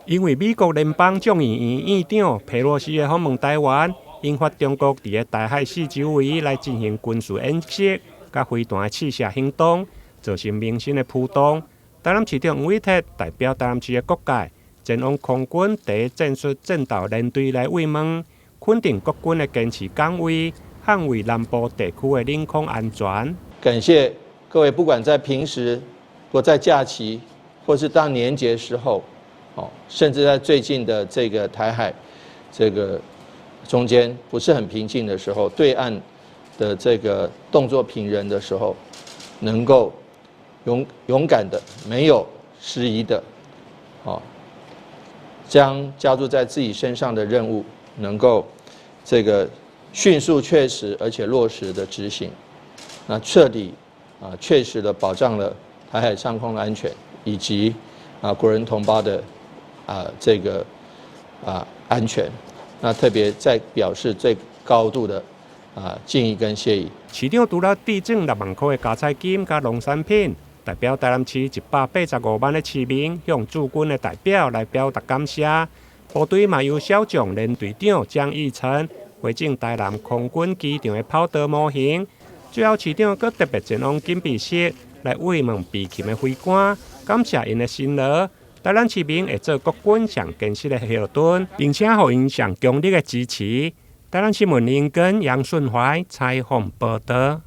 因為美國聯邦眾議院院長佩洛西的訪問臺灣，引發中國佇个台海四周圍來進行軍事演習、佮飛彈的試射行動，造成民心的波動。臺南市長黃偉哲代表臺南市的各界，前往空軍第一戰術戰鬥連隊來慰問，肯定國軍的堅持崗位，捍衛南部地區的領空安全。感謝各位，不管在平時或在假期，或是當年節時候，哦，甚至在最近的這個台海這個中間不是很平靜的時候，對岸的這個動作頻仍的時候，能夠勇敢的、沒有遲疑的，哦，將加注在自己身上的任務，能夠這個迅速、確實而且落實的執行，那徹底啊確實的保障了台海上空的安全，以及國人同胞的這個安全。那特別再表示最高度的敬意跟謝意。市長除了致贈6萬箍的加菜金佮農產品，代表臺南市185萬的市民向駐軍的代表來表達感謝。部隊嘛由小將聯隊長江義成回贈臺南空軍機場的跑道模型。最後市長閣特別前往警備室來慰問備勤的飛官，感謝𪜶的辛勞。臺南市民會做國軍上堅實的後盾，並且予𪜶上強力的支持。臺南新聞林根楊順懷採訪報導。